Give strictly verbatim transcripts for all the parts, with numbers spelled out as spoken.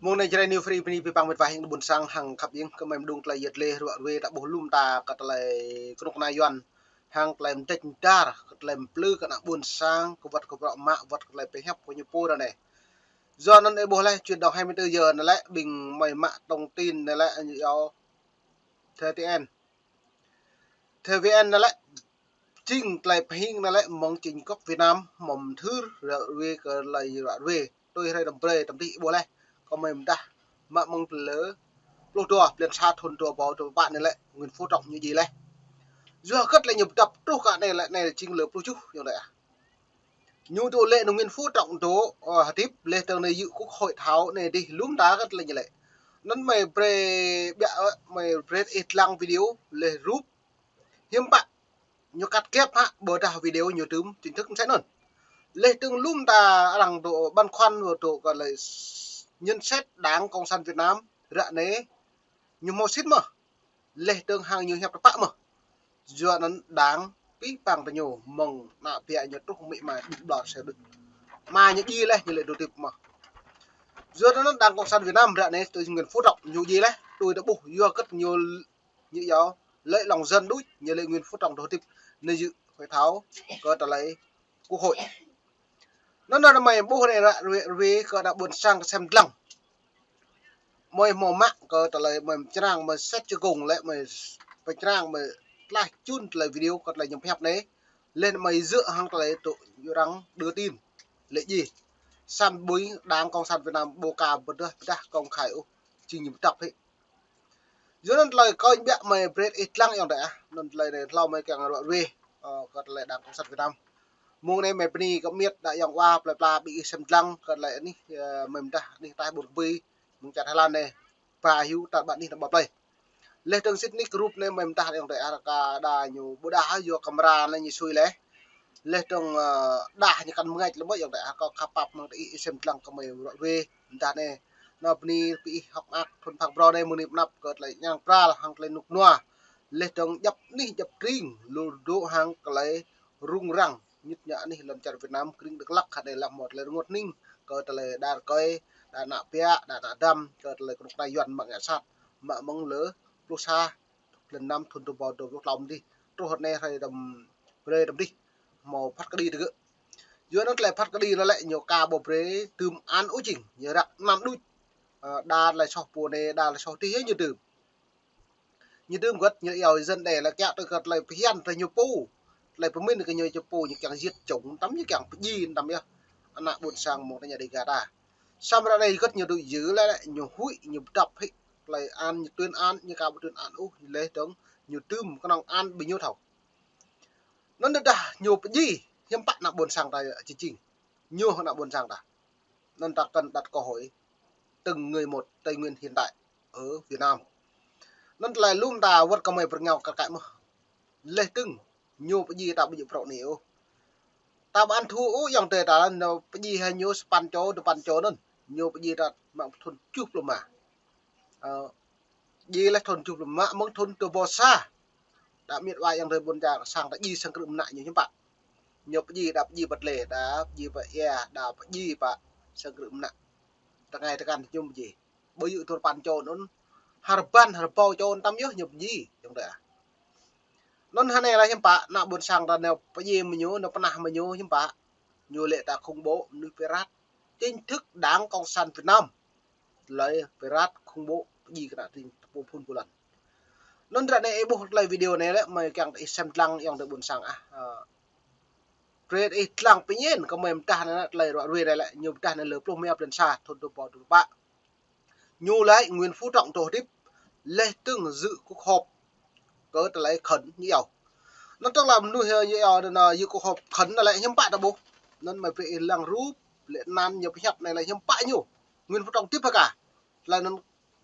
Mơ̆ng anai Jrai New Free bơni pơpă mĕt wa hăng ƀôn sang hăng khăp ing kơ mơi mơdung tơlơi yet lĕ ruă rue ta ƀuh lŏm ta kơ tơlơi kơnuk kơna Yuan hăng tơlơi mơdĕč mơdar kơ tơlơi mơplư kơ ană ƀôn sang kơ wơ̆t kơ prŏ mă wơ̆t kơ tơlơi pơhiăp kơ ñu pô ră anai. Yua anŭn ih ƀuh lĕ chuyện đó hai mươi tư giờ anai lĕ ƀing mơi mă thông tin anai lĕ ñu yua T T N. T V N anai lĕ jing tơlơi pơhing anai lĕ mơ̆ng chính gốc Việt Nam mơ̆m thưr ruă rue kơ tơlơi ruă rue. Tui hrơi tơm brơi tơm dih ih ƀuh lĕ. Kơ mơi mơdah mă mơ̆ng lơ pluh dua blan sa thun dua rơbâo dua pă anai lĕ Nguyễn Phú Trọng ñu djai lĕ. Yua hơget lĕ ñu pơdăp truh kơ anai lĕ anai jing lơ pluh tơjuh yơh đơi ah. Ñu dŏ lĕ anŭn Nguyễn Phú Trọng dŏ, ơ, hơdip leh tơ̆ng anai yŭ quốc hội thâo anai dih lŏm ta hơget lĕ ñu lĕ. Anŭn mơi brơi ƀiă, ơ, mơi brơi ih lăng video leh rup. Hiư̆m pă ñu cắt ghép hă, ƀôdah video ñu tơm chính thức mơsĕ anŭn. Leh tơ̆ng lŏm ta arăng dŏ băn khoăn dŏ kơ tơlơi nhận xét Đảng Cộng sản Việt Nam ră anai ñu hmâo sĭt mơ̆. Leh tơ̆ng hăng ñu hiăp tơpă mơ̆. Yua anŭn đảng pĭ păng tơ ñu mơ̆ng ană ƀiă ñu truh mĭ ma đĭ ƀlŏr sĕ đĭ. Mă ñu djai leh ñu lĕ dŏ hơdip mơ̆. Yua anŭn Đảng Cộng sản Việt Nam ră anai tui Nguyễn Phú Trọng ñu djai leh tui ta ƀuh yua hơget ñu ñu yua lợi lòng dân đôč ñu lĕ Nguyễn Phú Trọng dŏ hơdip anai yŭ hội thảo kơ tơlơi quốc hội. Anŭn anŭn mơi ƀuh anai ruă rue kơ ană ƀôn sang kơ sem lăng. Mơi hmâo mă kơ tơlơi mơi pơčrang mơi set čơgông lĕ mơi pơčrang mơi tlaih čun tơlơi video kơ tơlơi ñu pơhiăp anai. Leh mơi djơ̆ hăng tơlơi tŭ yŭ arăng đưa tin lĕ djai. Samơ̆ ƀing Đảng Cộng sản Việt Nam ƀu ka pơdah pơdah công khai ôh jing ñu pơdăp hĭ. Yua anŭn tơlơi kơ ƀiă mơi brơi ih lăng yơh đơi ah. Anŭn tơlơi anai hlâo mơi kiăng ruă rue, ơ, kơ tơlơi Đảng Cộng sản Việt Nam. Mơ̆ng anai mơi bơni kơ mĕt đa yŏng wa plơi pla ƀing ih sem lăng kơ tơlơi anih, ơ, mơi mơdah anih taih ƀôn kơ ƀing mơ̆ng čar Thái Lan anai. Ba hyu tar ƀar anih nao ƀă plơi. Leh tơ̆ng sĭt anih group anai mơi mơdah yŏng đơi ah rơka đa ñu ƀôdah yua camera anai ñu sui leh. Leh tơ̆ng, ơ, đah ñu kăn mơngač lơ̆m yŏng đơi ah kơ khăp pap mơ̆ng tơ ih sem lăng kơ mơi ruă rue mơdah anai. Anŭn bơni ƀing ih hŏk mơak thun phak brô anai mơ̆ng anai pơ anăp kơ tơlơi ñang pral hăng tơlơi rơnŭk rơnua. Leh tơ̆ng djŏp anih djŏp tring lu dŏ hăng tơlơi rŭng răng ñŭt ñă anih lŏn čar Việt Nam kring Dak Lak hă anai lăng hmâo tơlơi rơngot hning kơ tơlơi đar kơi đa ană ƀiă đa ană dăm kơ tơlơi kơnuk kơna Yuan mă ngă sat mă mơ̆ng lơ pluh sa blan năm thun dua rơbâo dua pluh klâo mơ̆n dih. Truh hơt anai hrơi tơm brơi tơm dih hmâo phat kơđi tơ gơ̆. Yua anŭn tơlơi phat kơđi anŭn lĕ ñu ka ƀu brơi tơm an ôh jing ñu răk anăn đôč. Ơ, đa tơlơi soh pô anai đa tơlơi soh dih ñu tơm. Ñu tơm gơ̆t ñu iâu dân đe lĕ kiăng tui kơ tơlơi phiăn tơ ñu pô. Tơlơi pơmĭn kơ ñu pô ñu kiăng giết chủng tăm ñu kiăng pơdjai tăm yơh. Ană ƀôn sang mơ̆ng tơ ñu đĭ gah ta. Samơ̆ ră anai gơ̆t ñu dŏ yŭ lĕ lĕ ñu huĭ ñu pơdăp hĭ. Tơlơi an ñu tuyên án ñu ka ƀu tuyên án ôh leh tơ̆ng ñu tơm kơnơ̆ng an ƀing ñu thâo. Anŭn tơdah ñu pơdjai hiư̆m pă ană ƀôn sang ta jing. Ñu ană ƀôn sang ta. Anŭn ta cần đặt câu hỏi từng người một Tây Nguyên hiện tại ở Việt Nam. Anŭn tơlơi lŏm ta wơ̆t kơ mơi pơrơngao kar kaĭ mơ̆. Leh tơ̆ng ñu pơdjai ta ƀu djơ̆ prŏ anai ôh. Ta ƀu ăn thua ôh yŏng đơi ta anŭn pơdjai hă ñu sapăn čô, dua păn čô anŭn. Ñu pơdjai ta mă thun tơjuh pluh rơma. Ơ, djai leh thun tơjuh pluh rơma mơ̆ng thun dua rơbâo sa. Đa mĕt wa yŏng đơi ƀôn čar sang ta djai sang krư̆ mơnă ñu hiư̆m pă. Ñu pơdjai đa pơdjai pơ tơlơi, đa pơdjai pơ ia, đa pơdjai pơ sang krư̆ mơnă. Tơngai tơkan ñu pơdjai. Ƀu djơ̆ dua păn čô anŭn. Hơrbăn hơrbâo čô anŭn tăm yơh ñu pơdjai yŏng đơi ah. Anŭn hơnai lĕ hiư̆m pă ană ƀôn sang ta nao pơdjai mơ̆ ñu, nao pơnah mơ̆ ñu hiư̆m pă. Ñu lĕ ta khủng bố mơnuih pơrat. Chính thức Đảng Cộng sản Việt Nam. Tơlơi pơrat khủng bố pơdjai kơ ană tring tơpŭ phun pơlan. Anŭn ră anai ih ƀuh tơlơi video anai lĕ mơi kiăng ih sem lăng yŏng đơi ƀôn sang ah. Ơ, brơi ih lăng pơñen kơ mơi mơdah anai lĕ tơlơi ruă rue anai lĕ ñu mơdah anai lơ pluh rơma blan sa thun dua rơbâo dua pluh pă. Ñu lĕ Nguyễn Phú Trọng dŏ hơdip leh tơ̆ng dự cuộc họp kơ tơlơi khẩn ñu iâu. Anŭn tơdah mơnuih ñu iâu anŭn dự cuộc họp khẩn anŭn lĕ hiư̆m pă ta ƀuh. Anŭn mơi brơi ih lăng rup lĕ anăn ñu pơhiăp anai lĕ hiư̆m pă ñu. Nguyễn Phú Trọng hơdip hă ka. Tơlơi anŭn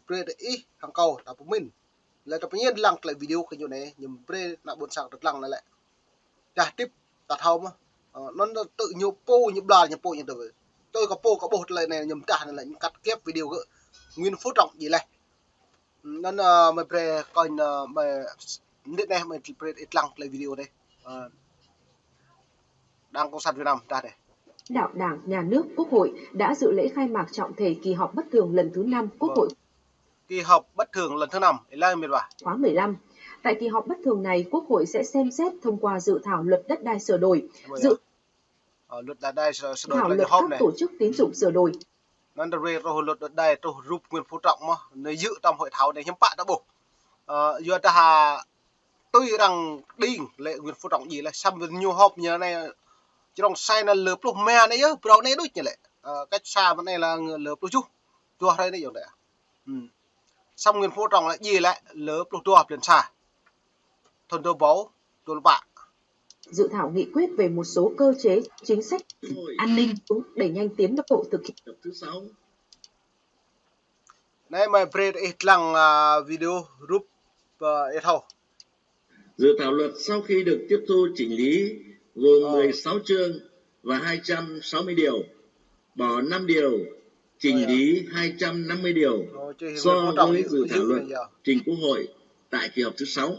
brơi tơ ih hăng kâo ta pơmĭn. Lĕ ta pơñen lăng tơlơi video kơ ñu anai, ñu brơi ană ƀôn sang ta lăng anai lĕ. Dah hơdip ta thâo mơ̆. Ơ, anŭn tơ ñu pô ñu ƀlŏr ñu pô ñu tơ. Tui kơ pô kơ ƀuh tơlơi anai ñu mơdah anai lĕ ñu cắt ghép video gơ̆ Nguyễn Phú Trọng djai leh. Anŭn, ơ, mơi brơi kơ anŭn, ơ, mơi mơnit anai mơi brơi ih lăng tơlơi video anai. Ơ, Đảng Cộng sản Việt Nam dah anai. Đạo Đảng, Nhà nước, Quốc hội đã dự lễ khai mạc trọng thể kỳ họp bất thường lần thứ năm Quốc hội Kỳ họp bất thường lần thứ năm, ih laĭ mĭt wa. Khóa mười lăm. Tại kỳ họp bất thường này, Quốc hội sẽ xem xét thông qua dự thảo luật đất đai sửa đổi, dự Ơ, luật đất đai sửa, sửa đổi thảo là luật họp các này. Tổ chức tín dụng sửa đổi. Anŭn ta wai truh luật đất đai, truh rup Nguyễn Phú Trọng mơ̆n, anai yơh tơm hội thảo anai hiư̆m pă ta ƀuh. Ơ, yua dah tui arăng đing lĕ Nguyễn Phú Trọng djai laih, samơ̆ ñu họp ñu anai, črông sai anai lơ pluh rơma anai yơh, phrâo anai đôč ñu lĕ. Ơ, cách xa mơ̆n anai lơ pluh tơjuh, dua hrơi anai yơh đĕ. Hm. Samơ̆ Nguyễn Phú Trọng lĕ djai lĕ lơ pluh dua blan sa. Thun dua rơbâo dua pluh pă. Dự thảo nghị quyết về một số cơ chế, chính sách an ninh, đẩy nhanh tiến độ thực hiện. Anai mơi brơi ih lăng, ơ, video rup, ơ, ih thâo. Dự thảo luật sau khi được tiếp thu chỉnh lý gồm Ờ. mười sáu chương và hai trăm sáu mươi điều, bỏ năm điều, chỉnh Ờ, lý hai trăm năm mươi điều Ờ, chứ so với dự thảo luật trình Quốc hội tại kỳ họp thứ sáu.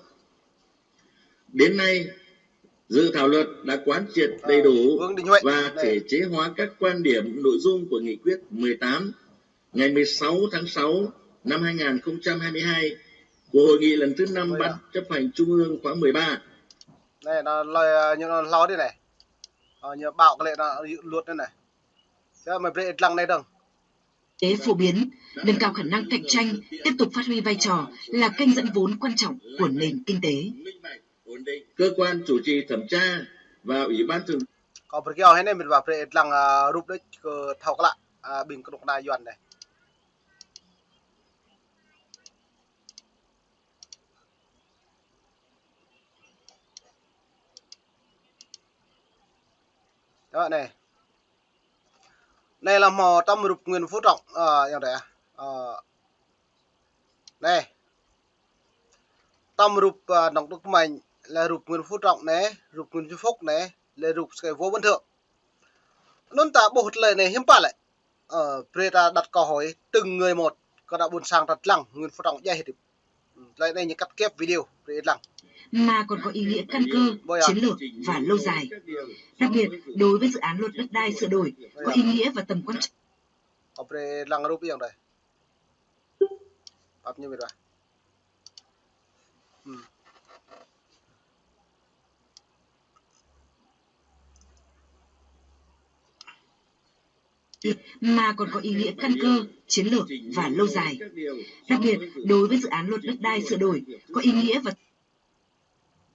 Đến nay, dự thảo luật đã quán triệt Ờ, đầy đủ Vương Đình Huệ. và Đây. thể chế hóa các quan điểm, nội dung của nghị quyết mười tám ngày mười sáu tháng sáu năm hai nghìn không trăm hai mươi hai của Hội nghị lần thứ năm Ôi ban da. chấp hành Trung ương khóa mười ba. Anai, anŭn lơi, ơ, ñu anŭn hlâo đĭ anai. Ơ, ñu ƀâo kơ lĕ anŭn luật anai. Čơ mơi brơi ih lăng anai dơ̆ng. Tế phổ biến, nâng cao khả năng cạnh tranh, tiếp tục phát huy vai trò là kênh dẫn vốn quan trọng của nền kinh tế. Cơ quan chủ trì thẩm tra và Ủy ban Thường Kâo brơi kơ ih anai mĭt wa, brơi ih lăng, ơ, rup đôč kơ thâo klă, ơ, ƀing kơnuk kơna Yuan anai. Yơh anai. Anai lĕ hmâo tơm rup Nguyễn Phú Trọng, ơ, yơh đĕ. Ơ, anai. Tơm rup, ơ, Nông Đức Mạnh, lĕ rup Nguyễn Phú Trọng anai, rup Nguyễn Xuân Phúc anai, lĕ rup sơkai Võ Văn Thưởng. Anŭn ta ƀuh tơlơi anai hiư̆m pă lĕ. Ơ, brơi ta đặt câu hỏi từng người một, kơ ană ƀôn sang ta lăng Nguyễn Phú Trọng djai hơdip. Hm, tơlơi anai ñu cắt ghép video, brơi ih lăng. Mà còn có ý nghĩa căn cơ, Ƀơi à. chiến lược và lâu dài. Đặc biệt, đối với dự án luật đất đai sửa đổi, có ý nghĩa và tầm quan trọng. Kâo brơi ih lăng rup yơh đĕ. Pap ñu mĭt wa. Hm. Mà còn có ý nghĩa căn cơ, chiến lược và lâu dài. Đặc biệt, đối với dự án luật đất đai sửa đổi, có ý nghĩa và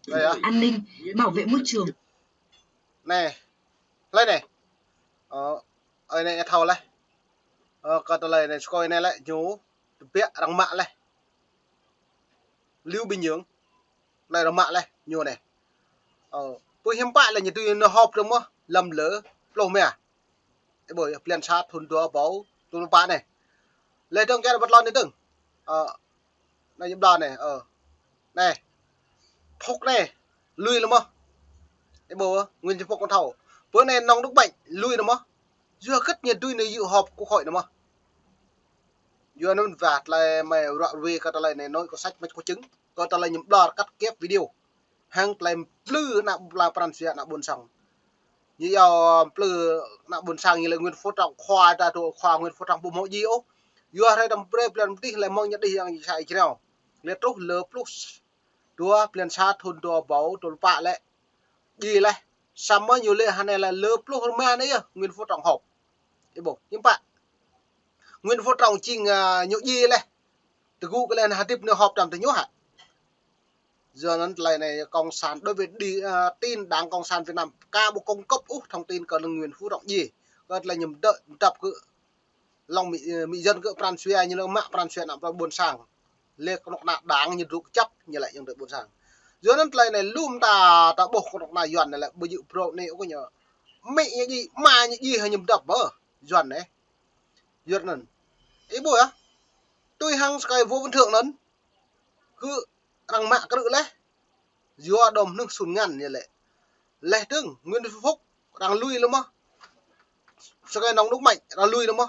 Đây à. an ninh, bảo vệ môi trường. Anai, hlơi anai. Ơ, ơi anai thâo laih. Ơ, kơ tơlơi anai sơkai anai lĕ ñu tơbiă arăng mă laih. Liu Bình Nhưỡng. Anai arăng mă laih ñu anai. Ơ, pơ hiư̆m pă lĕ ñu tui ñu họp dơ̆ng mơ̆n, lăm lơ, pluh rơma. Ih ƀuh yơh, blan sa thun dua rơbâo dua pluh pă anai. Lĕ dơ̆ng kiăng bơtlon anai dơ̆ng. Ơ, anai ñu ƀlŏr anai, ơ. Anai. Phúc anai, lui lơi mơ̆n. Ih ƀuh, Nguyễn Xuân Phúc kâo thâo. Pơ anai Nông Đức Mạnh, lui lơi mơ̆n. Yua hơget ñu tui ñu yua họp Quốc hội anai mơ̆n. Yua anŭn wơ̆t tơlơi mơi ruă ruai kơ tơlơi anai, nói có sách mách có chứng. Kơ tơlơi ñu ƀlŏr cắt ghép video. Hăng tơlơi plư ană ƀôn, pran jua ană ƀôn sang. Ñu yua plư ană ƀôn sang ñu lĕ Nguyễn Phú Trọng khua ta tŭ khua Nguyễn Phú Trọng ƀu hmâo djai ôh. Yua hrơi tơm brơi blan pơtih lĕ mơ̆ng ñu đih yang sa ih jrao. Lĕ truh lơ pluh dua blan sa thun dua rơbâo dua pluh pă lĕ. Djai laih. Samơ̆ ñu lĕ hơnai lĕ lơ pluh rơma anai yơh Nguyễn Phú Trọng họp. Ih ƀuh, hiư̆m pă. Nguyễn Phú Trọng jing, ơ, ñu djai laih. Tơgŭ kơ lĕ hơdip ñu họp tơm tơ ñu hă. Yua anŭn tơlơi anai Cộng sản đối với đi, ơ, tin Đảng Cộng sản Việt Nam, ka ƀu cung cấp ôh thông tin kơ Nguyễn Phú Trọng djai. Kơ tơlơi ñu mơdơ̆, mơdăp kơ lŏng Mi, ơ, Mi dân kơ pran jua ñu lĕ mă pran jua ană ƀôn sang. Lĕ kơnuk kơna Đảng ñu dŏ kơjăp ñu lĕ yơ̆ng tơ ƀôn sang. Yua anŭn tơlơi anai lŏm ta, ta ƀuh kơnuk kơna Yuan anai lĕ ƀu djơ̆ phrâo anai ôh kơ ñu. Amĭ ñu djai, ama ñu djai hăng ñu mơdăp mơ̆n. Yuan anai. Yua anŭn. Ih ƀuh yơh. Tui hăng sơkai Võ Văn Thưởng anŭn. Kơ arăng mă krư̆ laih. Yua đom hnưh sun ngăn ñu lĕ. Laih dơ̆ng, Nguyễn Xuân Phúc, arăng lui lơi mơ̆n. Sơkai Nông Đức Mạnh, arăng lui lơi mơ̆n.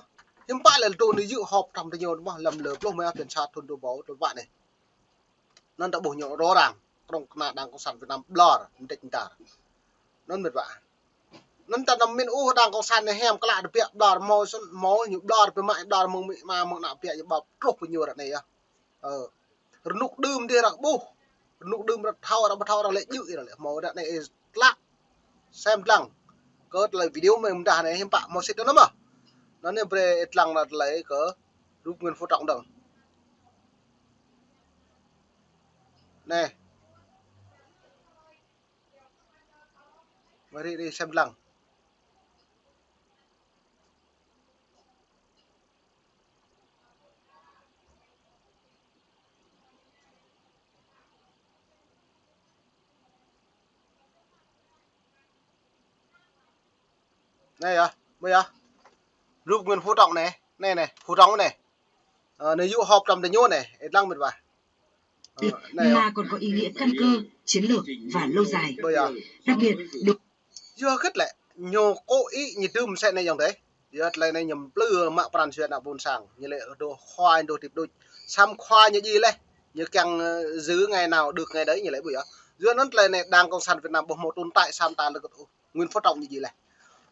Hiư̆m pă lĕ tŭ ñu yua họp tơm tơ ñu mơ̆n, lăm lơ pluh rơma blan sa thun dua rơbâo dua pluh pă anai. Anŭn ta ƀuh ñu rõ ràng, kơnuk kơna Đảng Cộng sản Việt Nam ƀlŏr, mơdĕč mơdar. Anŭn mĭt wa. Anŭn ta năm min ôh đảng cộng sản anai hiam klă tơbiă ƀlŏr hmâo sŭn hmâo ñu ƀlŏr biă mă ƀlŏr mơ̆ng mĭ ama mơ̆ng ană biă ñu ƀap truh pơ ñu ră anai yơh. Ơ. Rơnŭk đưm dih ră ƀuh. Rơnŭk đưm ră thâo ră ƀu thâo ră lĕ jư̆ ră lĕ hmâo ră anai ih tlă. Sem lăng. Kơ tơlơi video mơ̆ng mdah anai hiư̆m pă hmâo sĭt anŭn mơ̆. Anŭn anai brơi ih lăng ră tơlơi kơ rup Nguyễn Phú Trọng dơ̆ng. Anai. Mari ri sem lăng. Anai yơh, ƀuh yơh. Rup Nguyễn Phú Trọng anai, anai anai, Phú Trọng anai. Ơ, anai yŭ họp tăm tơ ñu anai, ih lăng mĭt wa. Ơ, anai yơh. Mà còn có ý nghĩa căn cơ, chiến lược và lâu dài. Ƀuh yơh. Đặc biệt, được Yua hơget lĕ, ñu kơ ih ñu tŭ mơsĕ anai yơh dêh. Yua tơlơi anai ñu plư mă pran jua ană ƀôn sang. Ñu lĕ dŏ khua ñu dŏ tĭp đôč. Samơ̆ khua ñu djai laih. Ñu kiăng, ơ, giữ ngày nào được ngày đấy ñu lĕ ƀuh yơh. Yua anŭn tơlơi anai đảng cộng sản Việt Nam ƀu hmâo tồn tại samơ̆ ta lơ̆k ôh. Nguyễn Phú Trọng ñu djai laih.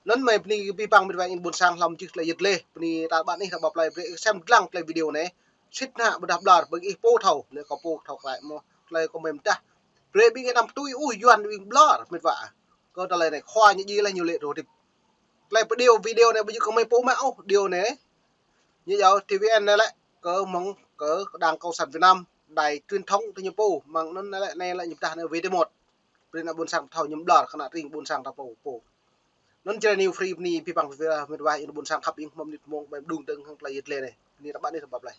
Anŭn mơi bơni abih bang mĭt wa ih ƀôn sang hlăm čih tơlơi yơh lĕ. Bơni ta ƀăn ih ta ƀap plơi brơi ih sem lăng tơlơi video anai. Sĭt hă ƀôdah ƀlŏr ƀing ih pô thâo. Lĕ kâo pô thâo klă mơ̆. Tơlơi kâo mơi mdah. Brơi ƀing ih anăm tui ôh Yuan ƀing ƀlŏr mĭt wa. Kơ tơlơi anai khua ñu djai laih ñu lĕ dŏ tĭp. Tơlơi video, video anai ƀu djơ̆ kơ mơi pô mă ôh, video anai. Ñu yua T V N anai lĕ, kơ mơ̆ng, kơ đảng cộng sản Việt Nam, đài truyền thống tơ ñu pô, mơ̆ng anŭn anai lĕ, anai lĕ ñu pơdah anai V T một. Brơi ană ƀôn sang thâo ñu ƀlŏr, kơnă tring ƀôn sang ta pô, pô. Anŭn Jrai News Free bơni abih bang mĭt wa, mĭt wa ih ană ƀôn sang khăp ih hmâo mơnit mông ƀai mơđung dơ̆ng hăng tơlơi yơh lĕ anai. Bơni ta ƀăn ih ta ƀap plơi.